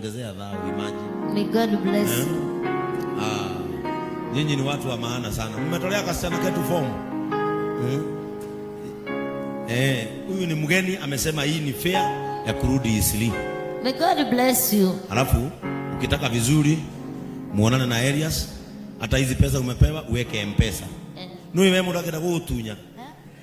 Amekuongezea thao, imagine. May God bless you. Ah, nyinyi ni watu wa maana sana. Mmetolea kasichana ketu fomu. Eh, huyu ni mgeni amesema hii ni fair ya kurudi Isli. May God bless you. Alafu ukitaka vizuri muonane na Elias, hata hizi pesa umepewa uweke M-Pesa. Eh. Nui wewe mundu akenda gugutunya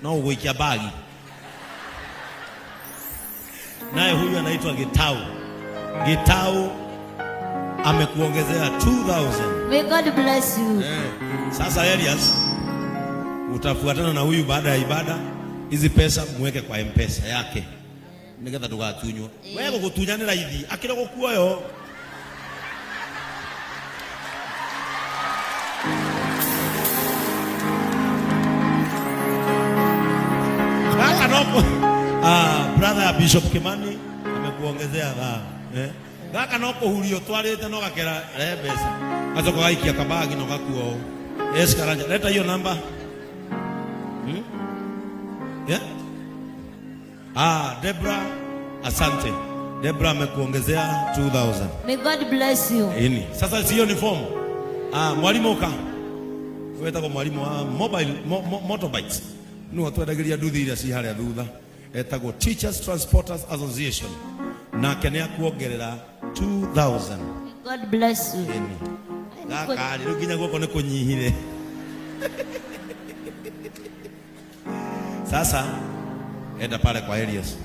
no uguikia bagi. Naye huyu anaitwa Gitau. Gitau amekuongezea 2000. May God bless you. Eh, sasa Elias utafuatana na huyu baada ya ibada, hizi pesa muweke kwa M-Pesa yake nigetha ndugatunywo. We gugutunya ni raithi akira gukuoyo. Gaka no brother ya Bishop Kimani amekuongezea thaa eh? Gaka no kuhurio twarite no gakera rehe mbeca gacoka gaikia kabagi no gakua ũũ. Yes, Karanja, leta hiyo namba. Yeah? Ah, Debra, asante. Debra amekuongezea 2000. May God bless you. Ini. Sasa sio ni form. Ah, mwalimu uka. Wetagwo mwalimu wa mobile motorbikes. Nĩwe twendagĩria nduthi iria ci harĩa thutha. Etagwo Teachers Transporters Association. Nake nĩ akuongerera 2000. May God bless you. Ini. Gaka rĩ, rĩu nginya guoko nĩ kũnyihire. Sasa enda pale kwa Elias.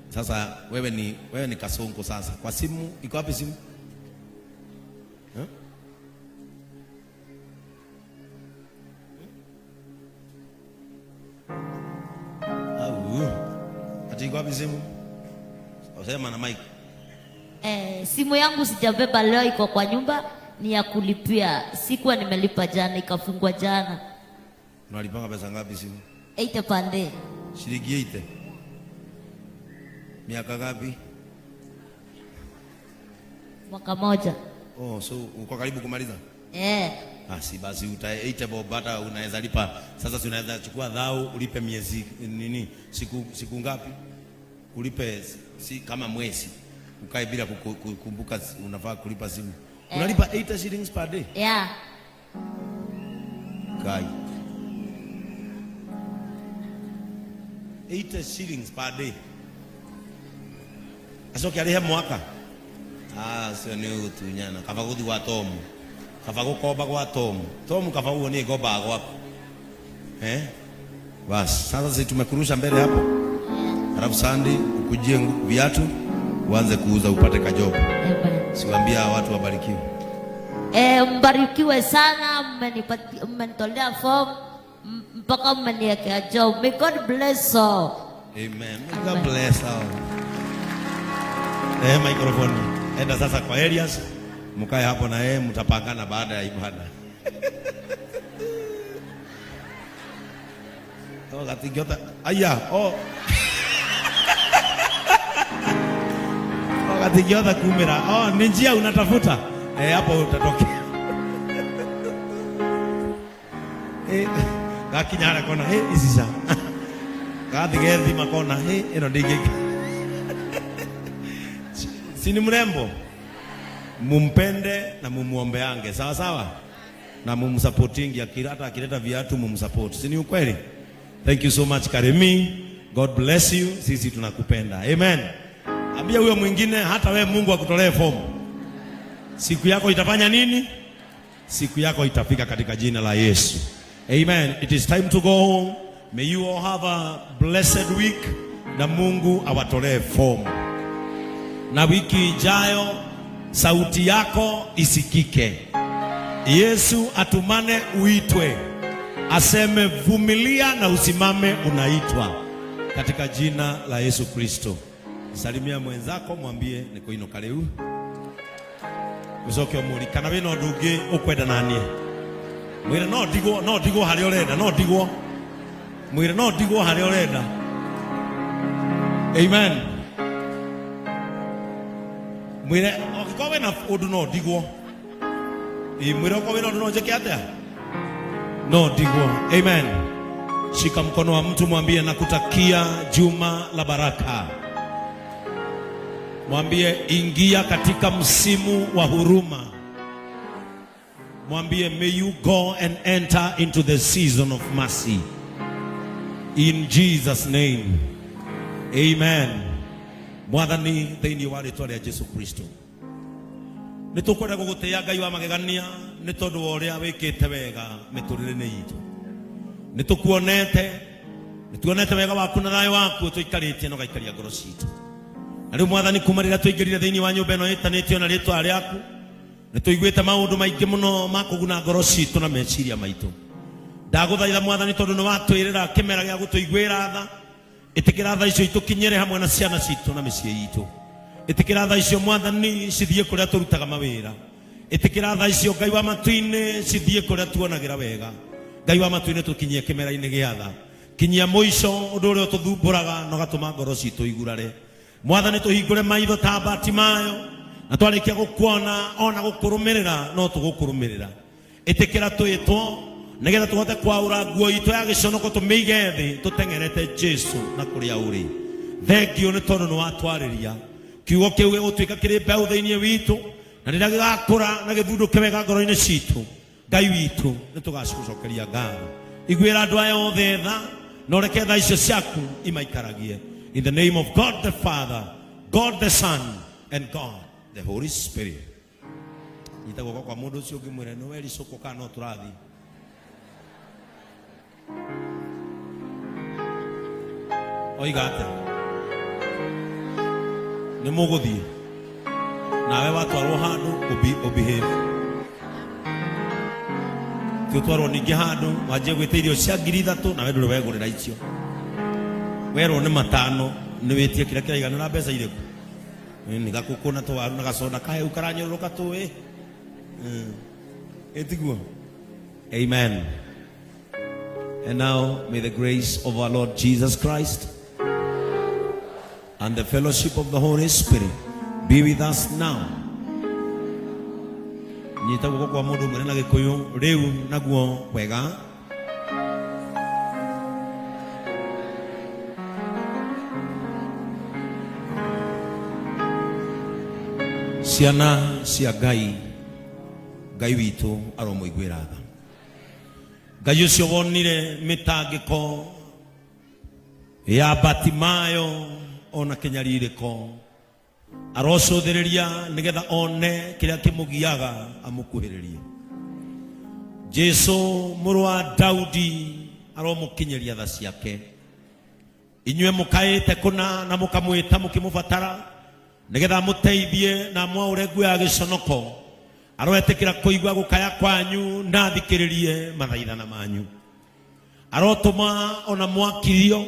Sasa wewe ni kasongo sasa. Kwa simu iko wapi simu? Eh? Au. Ati iko wapi simu? Usema na mic. Simu yangu sijabeba leo, iko kwa nyumba, ni ya kulipia. Sikuwa nimelipa jana, ikafungwa jana. Unalipanga pesa ngapi simu? 8 pande. Shilingi 8. Miaka ngapi? Mwaka moja. Oh, so uko karibu kumaliza? Ah, si basi utaita bob hata unaweza lipa. Sasa si unaweza chukua dhao ulipe miezi nini? Siku ngapi? Ulipe si kama mwezi. Ukae bila kukumbuka unafaa kulipa simu. Unalipa 8 shillings per day? Yeah. Kai. 8 shillings per day. Acoke arihe mwaka. Ah, sio ni gutunyana. Kaba guthi gwa Tomu. Kaba gukomba gwa Tomu. Tomu kaba uo ni ngombaga gwaku. Bas, sasa si tumekurusha mbele hapo. Alafu Sunday ukujie viatu uanze kuuza upate kajob. Amen. Siwaambia hawa watu wabarikiwe. Mbarikiwe sana, mmenitolea form mpaka mmeniwekea job. May God bless all. Amen. May God bless all. Microphone. Enda sasa kwa Elias. Mkae hapo na yeye, mtapangana baada ya ibada. Oh, gatingiota. Aya, oh. Oh, gatingiota kumira. Oh, ni njia unatafuta. Hapo utatokea. Gakinya harĩa kona, ici ca. Gathi gethima kona, ĩno ndingĩka. Si ni mrembo? Mumpende na mumuombeange, sawa sawa? Na mumsupportingi, hata akileta viatu mumsupport. Si ni ukweli? Thank you so much Karemi. God bless you. Sisi tunakupenda. Amen. Ambia huyo mwingine hata we Mungu akutolee fomu. Siku yako itafanya nini? Siku yako itafika katika jina la Yesu. Amen. It is time to go home. May you all have a blessed week. Na Mungu awatolee fomu. Na wiki ijayo sauti yako isikike. Yesu atumane uitwe. Aseme vumilia na usimame unaitwa. Katika jina la Yesu Kristo. Salimia mwenzako mwambie nikuinuka riu. Ucoke umuri kana wina undu ungi ukwenda nanie. Mwire no ndigwo, no ndigwo haria urenda, no ndigwo. Mwire no ndigwo haria urenda. Amen. Mwire okikorwo wina undu no ndigwo. Mwire okorwo wina undu no njike atia? No ndigwo. Amen. Shika mkono wa mtu mwambie nakutakia juma la baraka. Mwambie ingia katika msimu wa huruma. Mwambie may you go and enter into the season of mercy. In Jesus name. Amen. Mwathani thĩinĩ wa rĩtwa rĩa Jesu Kristo. Nĩ tũkwenda gũgũtĩĩa Ngai wa magegania nĩ tondũ wa ũrĩa wĩkĩte wega mĩtũrĩre-inĩ itũ. Nĩ tũkuonete, nĩ tuonete wega waku na thayũ waku ũtũikarĩtie na ũgaikaria ngoro citũ. Na rĩu Mwathani, kuma rĩrĩa tũingĩrire thĩinĩ wa nyũmba ĩno ĩtanĩtio na rĩtwa rĩaku, nĩ tũiguĩte maũndũ maingĩ mũno ma kũguna ngoro citũ na meciria maitũ. Ndagũthaitha Mwathani, tondũ nĩ watwĩrĩra kĩmera gĩa gũtũiguĩra tha, ĩtĩkĩra tha icio itũkinyĩre hamwe na ciana citũ na mĩciĩ itũ. Ĩtĩkĩra tha icio Mwathani cithiĩ kũrĩa tũrutaga mawĩra. Ĩtĩkĩra tha icio Ngai wa matu-inĩ cithiĩ kũrĩa tuonagĩra wega. Ngai wa matu-inĩ, tũkinyie kĩmera-inĩ gĩa tha. Kinyia mũico ũndũ ũrĩa ũtũthumbũraga na ũgatũma ngoro citũ igurare. Mwathani, tũhingũre maitho ta Batimayo, na twarĩkia gũkuona ona gũkũrũmĩrĩra no tũgũkũrũmĩrĩra. Ĩtĩkĩra twĩtwo nĩgetha tũhote kwaũra nguo itũ ya gĩconoko tũmĩige thĩ tũteng'erete Jesu na kũrĩa ũrĩ. Thengiũ nĩ tondũ nĩ watwarĩria kiugo kĩu gĩgũtuĩka kĩrĩ mbeũ thĩinĩ witũ, na rĩrĩa gĩgakũra na gĩthundũke wega ngoro-inĩ citũ, Ngai witũ, nĩ tũgacũcokeria ngatho. Iguĩra andũ aya othe tha na ũreke tha icio ciaku imaikaragie. In the name of God the Father, God the Son, and God the Holy Spirit. Nyita guoko kwa mũndũ ũcio ũngĩ mwĩre nĩ wericũkwo kana no tũrathiĩ. Oiga atĩa? Nĩ mũgũthiĩ nawe watwarwo handũ ũbehave, ti ũtwarwo ningĩ handũ wanjie gwĩta irio cia 3000 nawe ndũrĩ wegũrĩra icio. Werwo nĩ 5 nĩ wĩtie kĩrĩa kĩraiganĩra mbeca irĩkũ. Nĩ gakũkũ na tũwaru na gacoda kaheu karanyũrũrũka tũĩ ĩtiguo. Amen. And now may the grace of our Lord Jesus Christ and the fellowship of the Holy Spirit be with us now. Nyita guoko kwa mũndũ mwĩre na Gĩkũyũ rĩu naguo wega. Ciana cia Ngai, Ngai witũ aromũiguĩra tha. Ngai ũcio wonire mĩtangĩko ya Batimayo ona kĩnyarirĩko, arocũthĩrĩria nĩgetha one kĩrĩa kĩmũgiaga amũkuhĩrĩrie. Jesu mũrũ wa Daudi aromũkinyĩria tha ciake. Inyuĩ mũkaĩte kũna na mũkamwĩta mũkĩmũbatara nĩgetha amũteithie na amwaũre nguo ya gĩconoko, aroetĩkĩra kũigua gũkaya kwanyu na athikĩrĩrie mathaithana manyu. Arotũma ona mwakirio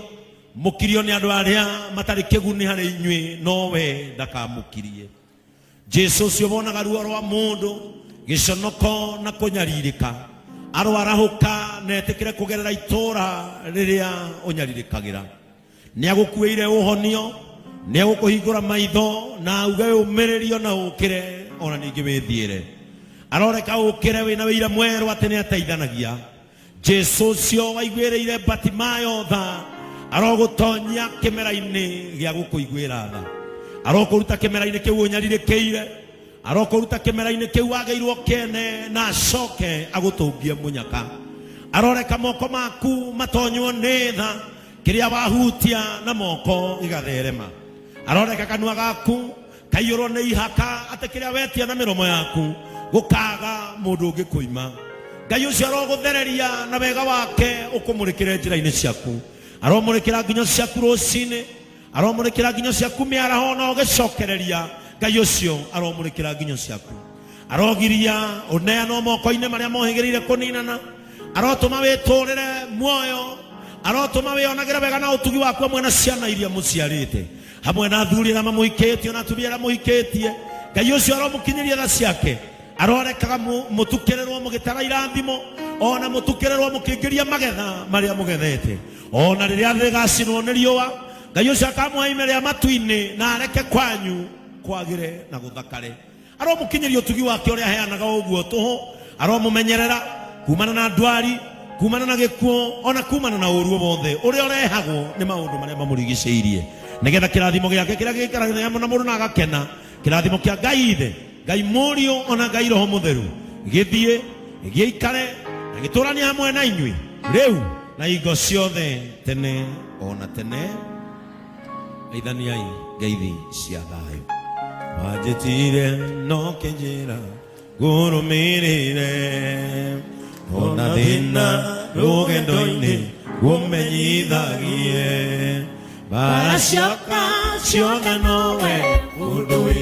mũkirio nĩ andũ arĩa matarĩ kĩguni harĩ inyuĩ, nowe ndakamũkirie. Jesu ũcio wonaga ruo rwa mũndũ, gĩconoko na kũnyarirĩka, aroarahũka na etĩkĩre kũgerera itũũra rĩrĩa ũnyarirĩkagĩra. Nĩ agũkuĩire ũhonio, nĩ agũkũhingũra maitho na auge ũmĩrĩrio na ũkĩre ona ningĩ wĩthiĩre. Aroreka ũkĩre wĩna wĩira mwerũ atĩ nĩ ateithanagia. Jesu ũcio waiguĩrĩire Batimayo tha arogũtonyia kĩmera-inĩ gĩa gũkũiguĩra tha. Arokũruta kĩmera-inĩ kĩu ũnyarirĩkĩire, arokũruta kĩmera-inĩ kĩu wagĩirwo kĩene na acoke agũtũngie mũnyaka. Aroreka moko maku matonywo nĩ tha, kĩrĩa wahutia na moko gĩgatherema. Aroreka kanua gaku kaiyũrwo nĩ ihaka, atĩ kĩrĩa wetia na mĩromo yaku gũkaga mũndũ ũngĩ kũima. Ngai ũcio arogũthereria na wega wake ũkũmũrĩkĩre njĩra-inĩ ciaku. Aromũrĩkĩra nginyo ciaku rũcinĩ, aromũrĩkĩra nginyo ciaku mĩaraho na ũgĩcokereria. Ngai ũcio aromũrĩkĩra nginyo ciaku, arogiria ũneanwo moko-inĩ marĩa mohĩgĩrĩire kũninana. Arotũma wĩtũrĩre muoyo, arotũma wĩonagĩre wega na ũtugi waku hamwe na ciana iria mũciarĩte, hamwe na athuri arĩa mamũhikĩtie na atumia arĩa mũhikĩtie. Ngai ũcio aromũkinyĩria tha ciake, arorekaga mũtukĩrĩrwo mũgĩtara irathimo, ona mũtukĩrĩrwo mũkĩingĩria magetha marĩa mũgethete. Ona rĩrĩa thĩ ĩgacinwo nĩ riũa, Ngai ũcio akamũhe ime rĩa matu-inĩ na areke kwanyu kwagĩre na gũthakare. Aromũkinyĩria ũtugi wake ũrĩa aheanaga ũguo tũhũ, aromũmenyerera kumana na ndwari, kumana na gĩkuũ, ona kumana na ũru wothe ũrĩa ũrehagwo nĩ maũndũ marĩa mamũrigicĩirie. Nĩgetha kĩrathimo gĩake kĩrĩa gĩikaraga hamwe na mũndũ na agakena, kĩrathimo kĩa Ngai Ithe, Ngai Mũriũ ona Ngai Roho Mũtheru gĩthiĩ gĩikare na gĩtũranie hamwe na inyuĩ rĩu na hingo ciothe tene ona tene. Geithaniai ngeithi cia thayũ. Wanjĩtire no kĩnjĩra ngũrũmĩrĩre, ona thĩna rũgendo-inĩ ngũmenyithagie, mbara ciakwa ciothe nowe ũndũĩrĩire.